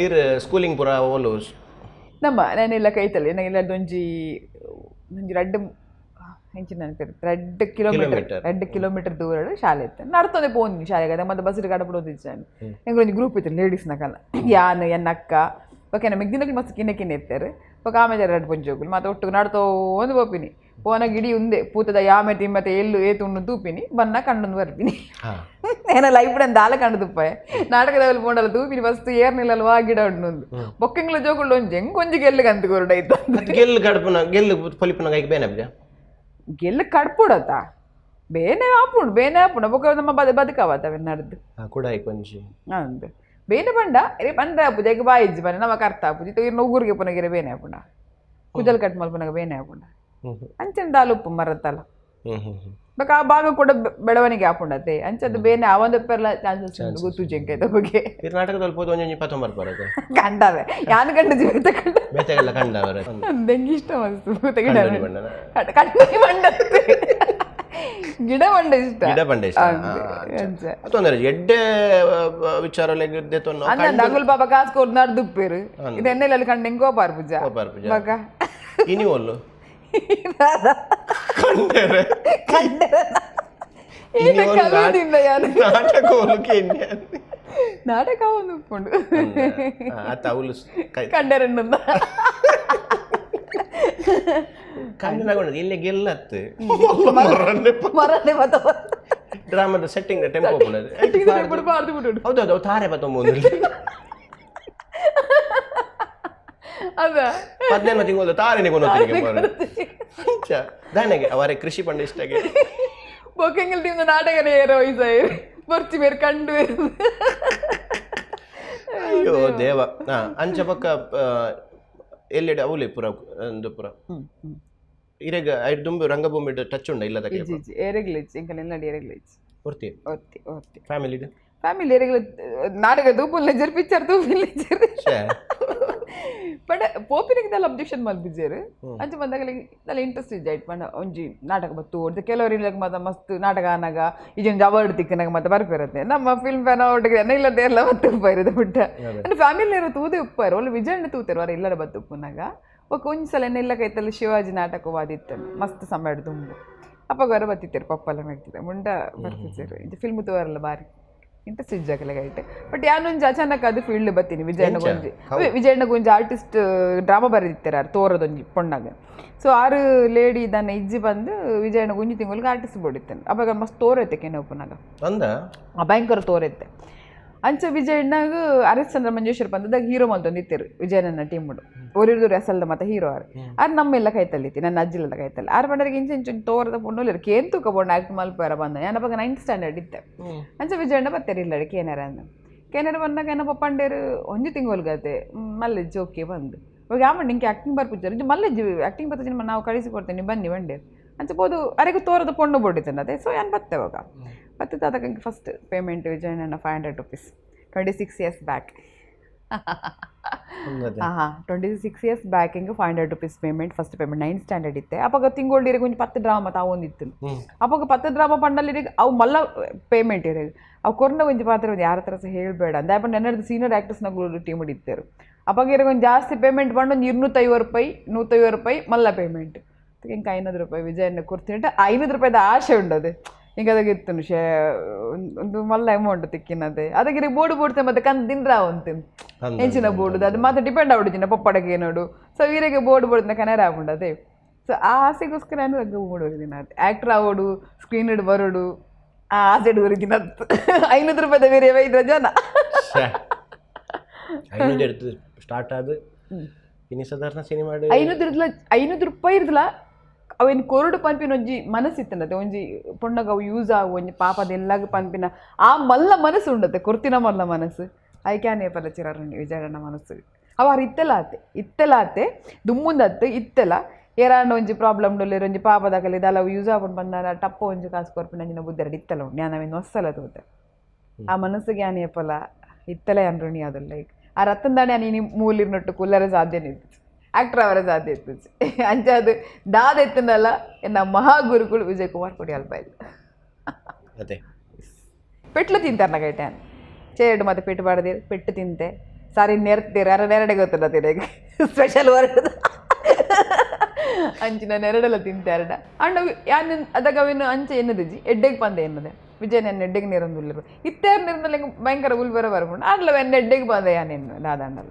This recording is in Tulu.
ಇರ್ ಸ್ಕೂಲಿಂಗ್ ಪೂರ ಓಲು? ನಮ್ಮ ನಾನೆಲ್ಲ ಕೈತಲ್ಲ ನನಗೆಲ್ಲ ಒಂಜಿ ಒಂಜಿ ರಡ್ಡ್ ಎಂಚಿನ ಅನ್ಪೆರ್ 2 ಕಿಲೋಮೀಟರ್. ಕಿಲೋಮೀಟರ್. 2 ಕಿಲೋಮೀಟರ್ ದೂರ ಶಾಲೆ ಇತ್ತು. ನಡ್ತೊಂದೆ ಪೋಂದಿನಿ ಶಾಲೆಗೆ. ಮತ್ತೆ ಬಸ್ ಕಡಪಡೋದಿಜ್ಜಾನು. ಎಂಕುಲು ಒಂಜಿ ಗ್ರೂಪ್ ಇತ್ತು ಲೇಡೀಸ್ನಕಲ್ಲ. ಯಾನ್, ಎನ್ನ ಅಕ್ಕ, ಓಕೆ, ನಮಗೆ ದಿನಕ್ಕೆ ಮಸ್ತ್ ಕಿನ್ನೆ ಕಿನ್ನೆ ಇತ್ತಾರೆ. ಬೊಕ ಆಮೇಲೆ ರಡ್ಡ್ ಪೊಂಜೋಕುಲು ಮಾತ ಒಟ್ಟುಗು ನಡ್ತೋಂದು ಪೋಪಿನಿ. ಪೋನಾಗ ಇಡೀ ಉಂದೆ ಪೂತದ ಯಾಮೆ ತಿಮ್ಮತೆ ಎಲ್ಲು ಏತು ಉಂಡು ತೂಪಿನಿ, ಬನ್ನ ಕಂಡೊಂದು ಬರ್ಪಿನಿ. ಏನ ಲೈಫ್ ದಾಲ ಕಂಡು ತುಪ್ಪಾಯ ನಾಟಕದಲ್ಲಿ ಪೋಂಡಲ ತೂಪಿನಿ ಫಸ್ಟ್ ಏರ್ನಿಲ್ಲಲ್ಲ ವಾ ಗಿಡ ಉಂಡು. ಬೊಕ್ಕೆಂಗ್ಲ ಜೋಕುಲು ಒಂಜಿ ಹೆಂಗ್ ಒಂಜಿ ಗೆಲ್ಲು ಕಂತು ಕೊರಡಾಯ್ತು. ಗೆಲ್ಲು ಕಡ್ಪುನ, ಗೆಲ್ಲು ಪೊಲಿಪುನ ಕೈಗೆ ಬೇನೆ ಅಬ್ಜ? ಗೆಲ್ಲು ಕಡ್ಪುಡತ ಬೇನೆ ಆಪುಂಡು, ಬೇನೆ ಆಪುಂಡು. ಬೊಕ್ಕ ನಮ್ಮ ಬದುಕವತ್ತ ನಡ್ದು. ಕೂಡ ಒಂಜಿ. ಅಂದ್, ಬೇನೆ ಪಂಡ ಇರೆ ಪಂಡ ಆಪುಜಿ, ಐಕ್ ಬಾಯಿಜ್ಜಿ ಪಂಡ ನಮಕ್ ಅರ್ಥ ಆಪುಜಿ. ಇರ್ನ ಉಗುರಿಗೆ ಪುನಗಿರೆ ಬೇನೆ ಆಪುಂಡ, ಕುಜಲ್ ಕಟ್ ಮಲ್ಪುನಗ ಬೇನೆ ಆಪುಂಡ. ಅಂಚನೆ ದಾಲ ಉಪ್ಪು ಮರತ್ತಲ್ಲ. ಹ್ಮ್ ಹ್ಮ್ ಹ್ಮ್ ಬೊಕ ಆ ಭಾಗ ಕೂಡ ಬೆಳವಣಿಗೆ ಆಪುಂಡತೆ. ಅಂಚದ ಬೇನೆ ಆವಂದ ಪೆರ್ಲ ಚಾನ್ಸಸ್ ಉಂಡು, ಗೊತ್ತುಜಿ ಎಂಕೈತ ಬಗ್ಗೆ. ಇರ್ ನಾಟಕದಲ್ಲಿ ಪೋದು ಒಂಜೊಂಜಿ ಪತ್ತೊಂಬರ್ ಬರತ್ತೆ. ಕಂಡವೆ, ಯಾನ್ ಕಂಡ ಜೀವಿತ ಕಂಡ. ಬೇತೆಗೆಲ್ಲ ಕಂಡವರ. ಎಂಗೆ ಇಷ್ಟ ಮಸ್ತ್ ಪೂತ ಗಿಡ. ಕಂಡೋನಿ ಬಣ್ಣನ? ಕಂಡ ಮಂಡ, ಗಿಡ ಮಂಡ ಇಷ್ಟ. ಗಿಡ ಬಂಡೆ ಇಷ್ಟ. ಅಂದ್, ಅಂಚ. ತೊಂದರೆ ಎಡ್ಡೆ ವಿಚಾರ. ಅಂದ ಅಂಗುಲ್ ಪಾಪ ಕಾಸು ಕೊರ್ದು ನಡ್ದುಪ್ಪೇರು. ಇದು ಎಣ್ಣೆಲ್ಲ ಕಂಡು ಹೆಂಗೋ ಪಾರ್ಪುಜ. ಬೊಕ ಇನಿ ಒಲ್ಲು ಕಂಡೇರೆ. ಏನ ಕಲಿಯುವುದಿಲ್ಲ ಯಾನು. ನಾಟಕ ಒಲ್ಕೆ. ನಾಟಕ ಒಂದು ಉಪ್ಪುಂಡು. ಆತ ಅವಳು ಕಂಡರೆಂಡು. ಕಣ್ಣು ಇಲ್ಲಿ ಗೆಲ್ಲತ್ತು. ಮರನೆ ಮತ. ಡ್ರಾಮಾದ ಸೆಟ್ಟಿಂಗ್ ಟೆಂಪೋ. ಪಾರ್ದು ಬಿಟ್ಟು. ಹೌದೌದು, ತಾರೆ ಪತ್ತೊಂಬತ್ತು. ಅದ. 15 ತಿಂಗಳು ತಾರೆನೆ ಕೊನೊತ್ತಿಗೆ ದಾನೆಗೆ ಅವರೇ ಕೃಷಿ ಪಂಡ ಇಷ್ಟಗೆ. ಬೊಕೆಂಗಲ್ ಟೀಮ್ ನಾಟಕನೇ ಏರೋ ವಯಸ್ಸಾಯಿ ಬೊರ್ಚಿ ಬೇರೆ ಕಂಡು. ಅಯ್ಯೋ ದೇವ. ಹಾ, ಅಂಚ ಪಕ್ಕ ಎಲ್ಲೆಡೆ ಅವಲೆ ಪುರ ಒಂದು ಪುರ ಇರೆಗ ಐಡ್ ದುಂಬು ರಂಗಭೂಮಿ ಟಚ್ ಉಂಡ ಇಲ್ಲದ? ಇಜ್ಜಿ ಇಜ್ಜಿ, ಏರೆಗ್ಲಿಜ್ಜಿ. ಎಂಕಲ್ ಎಲ್ಲ ಏರೆಗ್ಲಿಜ್ಜಿ. ಕೊರ್ತಿ. ಒತ್ತಿ ಒತ್ತಿ. ಫ್ಯಾಮಿಲಿ. ಫ್ಯಾಮಿಲಿ ಏರೆಗ್ಲ ನಾಟಕ ತೂಪುಲ್ಲೆಜರ್, ಪಿಕ್ಚರ್ ತೂಪುಲ್ಲೆಜರ್. ಬಟ್ ಪೋಪಿನಿಗೆ ದಾಲ ಅಬ್ಜೆಕ್ಷನ್ ಮಲ್ಪಿಜೆರ್. ಅಂಚ ಬಂದಾಗ ದಾಲ ಇಂಟ್ರೆಸ್ಟ್ ಇಜ್ಜ ಐಟ್ ಪಂಡ ಒಂಜಿ ನಾಟಕ ಬತ್ತು ಹೊಡ್ದು. ಕೆಲವರು ಇಲ್ಲಗ್ ಮಾತ ಮಸ್ತ್ ನಾಟಕ ಆನಾಗ ಈಜೊಂಜಿ ಅವಾರ್ಡ್ ತಿಕ್ಕನಾಗ ಮತ್ತೆ ಬರ್ಪಿರತ್ತೆ. ನಮ್ಮ ಫಿಲ್ಮ್ ಫ್ಯಾನ್ ಅವಾರ್ಡ್ ಎನ್ನ ಇಲ್ಲದೆ ಎಲ್ಲ ಬತ್ತು ಉಪ್ಪಾಯಿರೋದು ಬಿಟ್ಟ. ಅಂದ್ರೆ ಫ್ಯಾಮಿಲಿ ಇರೋ ತೂದೆ ಉಪ್ಪಾರು ಒಳ್ಳೆ ವಿಜಯಣ್ಣ ತೂತೆರು ವಾರ ಇಲ್ಲಡೆ ಬತ್ತು ಉಪ್ಪುನಾಗ. ಬೊಕ ಒಂಜಿ ಸಲ ಎನ್ನ ಇಲ್ಲ ಕೈತಲ್ಲಿ ಶಿವಾಜಿ ನಾಟಕವಾದಿತ್ತು ಮಸ್ತ್ ಸಮಯ ದುಂಬು. ಅಪ್ಪ ಗೊರ ಬತ್ತಿತ್ತರು ಪಪ್ಪಲ್ಲ ಮೆಗ್ತದೆ ಮುಂಡ ಬರ್ಪಿಜೆರ್. ಇದು ಫಿಲ್ಮ್ ತೂವರಲ್ಲ, ಬಾರಿ ಇಂಟ್ರೆಸ್ಟ್ ಇಜ್ಜಾಕಲೆಗ್ ಐಟ್. ಬಟ್ ಯಾನೊಂಜಿ ಅಚಾನಕ್ ಅದು ಫೀಲ್ಡ್ ಬತ್ತೀನಿ. ವಿಜಯಣ್ಣ ಒಂಜಿ, ವಿಜಯಣ್ಣ ಒಂಜಿ ಆರ್ಟಿಸ್ಟ್ ಡ್ರಾಮಾ ಬರೆದಿತ್ತಾರೆ ಆರು ತೋರದೊಂಜಿ ಪೊಣ್ಣಗ. ಸೊ ಆರು ಲೇಡಿ ದಾನ ಇಜ್ಜಿ ಬಂದು ವಿಜಯಣ್ಣ ಒಂಜಿ ತಿಂಗಳಿಗೆ ಆರ್ಟಿಸ್ಟ್ ಬೋಡಿತ್ತೇನೆ. ಅವಾಗ ಮಸ್ತ್ ತೋರೈತೆ ಕೆನೆ ಉಪ್ಪುನಾಗ. ಅಂದ. ಆ ಭಯಂಕರ ತೋರೈತೆ. ಅಂಚ ವಿಜಯಣ್ಣಗ್ ಹರಿಶ್ಚಂದ್ರ ಮಂಜೇಶ್ವರ ಪಂತದಾಗ ಹೀರೋ ಮಲ್ತೊಂದಿತ್ತೆರು ವಿಜಯಣ್ಣನ ಟೀಮ್ ಒರಿರ್ದು ಅಸಲ್ದ ಮತ್ತೆ ಹೀರೋ ಆರು. ಆರು ನಮ್ಮೆಲ್ಲ ಕೈತಲ್ಲಿತ್ತಿ, ನನ್ನ ಅಜ್ಜಿಲೆಲ್ಲ ಕೈತಲ್ಲಿ. ಆರು ಪಂಡರಿಗೆ ಇಂಚ ಇಂಚ ತೋರದ ಪೊಣ್ಣು ಕೇನ್ ತೂಕ ಪೊಣ್ಣು ಆಕ್ಟ್ ಮಲ್ಪಾರ ಬಂದ. ನಾನು ಅವಾಗ ನೈನ್ತ್ ಸ್ಟ್ಯಾಂಡರ್ಡ್ ಇತ್ತೆ. ಅಂಚ ವಿಜಯಣ್ಣ ಬತ್ತೆರ್ ಇಲ್ಲ ಕೇನರ ಅಂದ. ಕೇನರ ಬಂದಾಗ ಏನಪ್ಪ ಪಂಡೇರು ಒಂಜಿ ತಿಂಗೊಲ್ಗತೆ ಮಲ್ಲೆಜ್ಜಿ ಓಕೆ ಬಂದು. ಇವಾಗ ಯಾವ ನಿಂಗೆ ಆ್ಯಕ್ಟಿಂಗ್ ಬರ್ಪುಜಾರ ಮಲ್ಲೆಜ್ಜಿ, ಆ್ಯಕ್ಟಿಂಗ್ ಬರ್ತದೆ ನಾವು ಕಳಿಸಿ ಕೊಡ್ತೇನೆ ಬನ್ನಿ ಬಂಡೇರು. ಅಂಚ ಬೋದು ಅರೆಗೂ ತೋರದ ಪೊಣ್ಣು ಬೋಡಿತ್ತಂದೆ ಅದೇ. ಸೊ ಯಾನ್ ಬತ್ತೆ ಅವಾಗ ಬತ್ತೆ ಅದಕ್ಕೆ first payment Vijayanna ₹500, 26 years back. ಹಾಂ ಹಾಂ, 26 ಇಯರ್ಸ್ ಬ್ಯಾಕ್ ಹಿಂಗೆ ₹500 payment, first payment. Ninth standard ಇತ್ತೆ ಅವಾಗ. ತಿಂಗೊಳ್ಳಿರಿಗೆ ಒಂಜಿ 10 ಡ್ರಾಮಾ ತಾವೊಂದಿತ್ತು. ಅವಾಗ 10 ಡ್ರಾಮಾ ಪಂಡಲ್ಲಿ ಅವು ಮಲ್ಲ ಪೇಮೆಂಟ್ ಇರಗೆ. ಅವು ಕೊರ್ನ ಒಂಜಿ ಪಾತ್ರ ಒಂಜಿ ಯಾರ ಹತ್ರ ಸಹ ಹೇಳಬೇಡ ಅಂದ. ಯಾಪಂಡ ಎನ್ನರ್ದು ಸೀನಿಯರ್ ಆ್ಯಕ್ಟರ್ಸ್ನ ಟೀಮ್ ಇಡ್ತಾರೆ. ಅವಾಗ ಇರಗೆ ಒಂದು ಜಾಸ್ತಿ ಪೇಮೆಂಟ್ ಪಂಡ ಒಂದು 250 ರೂಪಾಯಿ, 150 ರೂಪಾಯಿ ಮಲ್ಲ ಪೇಮೆಂಟ್. ಇಂಕ 500 ರೂಪಾಯಿ ವಿಜಯಣ್ಣ ಕೊಡ್ತೀನಿ. 500 ರೂಪಾಯಿದ ಆಶೆ ಉಂಡದು ಹಿಂಗೆ. ಅದಾಗ ಇತ್ತು ಶೇ ಒಂದು ಮಲ್ಲ ಅಮೌಂಟ್ ತಿಕ್ಕಿನದೆ. ಅದಕ್ಕೆ ಬೋರ್ಡ್ ಬೋಡ್ತೆ ಮತ್ತೆ ಕಂದು ತಿಂದ್ರ ಅಂತೀನಿ ಹೆಂಚಿನ ಬೋರ್ಡ್ ಅದು ಮಾತ್ರ ಡಿಪೆಂಡ್ ಆಗ್ಬಿಡುದಿನ ಪಪ್ಪಡಗೆ ನೋಡು. ಸೊ ವೀರೆಗೆ ಬೋರ್ಡ್ ಬೋರ್ಡ್ನ ಕನೆರ ಆಗುಂಡದೆ. ಸೊ ಆ ಆಸೆಗೋಸ್ಕರ ನಾನು ರಂಗ ಮೂಡೋದಿನ ಆ್ಯಕ್ಟರ್ ಆವೋಡು, ಸ್ಕ್ರೀನ್ ಇಡ್ ಬರೋಡು, ಆ ಆಸೆ ಊರಿದಿನ 500 ರೂಪಾಯಿದ ಬೇರೆ ಇದ್ರ ಜನ. 500 എടുത്ത് ಸ್ಟಾರ್ಟ್ ಆದ ಇನಿ ಸಾಧಾರಣ ಸಿನಿಮಾ. 500 ಇರ್ದಲ, 500 ರೂಪಾಯಿ ಇರ್ದಲ ಅವೇನು ಕೊರಡು ಪನ್ಪಿನ ಒಂಜಿ ಮನಸ್ಸು ಇತ್ತಂಡತೆ. ಒಂಜಿ ಪೊಣ್ಣಗ ಅವು ಯೂಸ್ ಆವು, ಒಂಜಿ ಪಾಪದ ಎಲ್ಲಾಗ ಪನ್ಪಿನ ಆ ಮಲ್ಲ ಮನಸ್ಸು ಉಂಡತೆ, ಕೊರ್ತಿನ ಮಲ್ಲ ಮನಸ್ಸು. ಐಕ್ಯಾನೆ ಪಲ್ಲ ಚಿರರಣಿ ವಿಜಯಣ್ಣ ಮನಸ್ಸು. ಅವ ಇತ್ತೆಲ ಆತೆ, ಇತ್ತೆಲ ಆತೆ ದುಮ್ಮುಂದತ್ತು ಇತ್ತೆಲ. ಏರಾಂಡ ಒಂಜಿ ಪ್ರಾಬ್ಲಮ್ ಡೊಲ್ಲೆರ್ ಒಂಜಿ ಪಾಪದಾಗಲಿ ದಾಲ ಅವು ಯೂಸ್ ಆಪುಂಡು ಬಂದಾನ ಟಪ್ಪ ಒಂಜಿ ಕಾಸು ಕೊರ್ಪಿನ ಅಂಚಿನ ಬುದ್ಧಿ ಇತ್ತಲ ಉಂಡು. ನಾನು ಅವೇನು ಹೊಸಲ ತೂತೆ. ಆ ಮನಸ್ಸಿಗೆ ಯಾನ್ ಏಪಲ ಇತ್ತಲ ಯಾನ್ ಋಣಿ ಅದಲ್ಲ. ಲೈಕ್ ಆ ರತ್ತಂದಾಣೆ ನೀನು ಮೂಲಿರ್ನೊಟ್ಟು ಕುಲ್ಲರೆ ಸಾಧ್ಯನೇ ಇತ್ತು, ಆಕ್ಟರ್ ಅವರ ಸಾಧ್ಯ ಇತ್ತು. ಅಂಚ ಅದು ದಾದ ಎತ್ತನಲ್ಲ ಎನ್ನ ಮಹಾಗುರುಗಳು ವಿಜಯ್ ಕುಮಾರ್ ಕೊಡಿಯಾಲ್ ಬೈಲ್. ಅದೇ. ಪೆಟ್ಲು ತಿಂತಾರ ನಗೈಟೆ ಚೇಡು ಮತ್ತೆ ಪೆಟ್ಟು ಬಾಡದಿರು ಪೆಟ್ಟು ತಿಂತೆ. ಸಾರಿ ನೆರ್ತೀರ ಅರ ನೆರಡೆ ಗೊತ್ತಿಲ್ಲ ತಿರೆಗೆ ಸ್ಪೆಷಲ್ ವರ್ಡ್ ಅಂಚಿನ ನೆರಡೆಲ್ಲ ತಿಂತಾರಡ. ಅಂಡ ಯಾನ್ ಅದಾಗ ಅವೇನು ಅಂಚ ಎನ್ನದಿಜಿ, ಎಡ್ಡೆಗ್ ಪಂದ ಎನ್ನದೆ ವಿಜಯ್ ನನ್ನ ಎಡ್ಡೆಗ್ ನೇರೊಂದು ಉಲ್ಲೆರ್. ಇತ್ತೇರ್ ನಿರ್ನಲ್ಲ ಭಯಂಕರ ಉಲ್ಬರ ಬರ್ಪುಂಡು. ಆಂಡಲ ಎನ್ನ ಎಡ್ಡೆಗ್ ಪಂದ ಯಾನ್ ಎನ್ನು ದಾದಾಂಡಲ.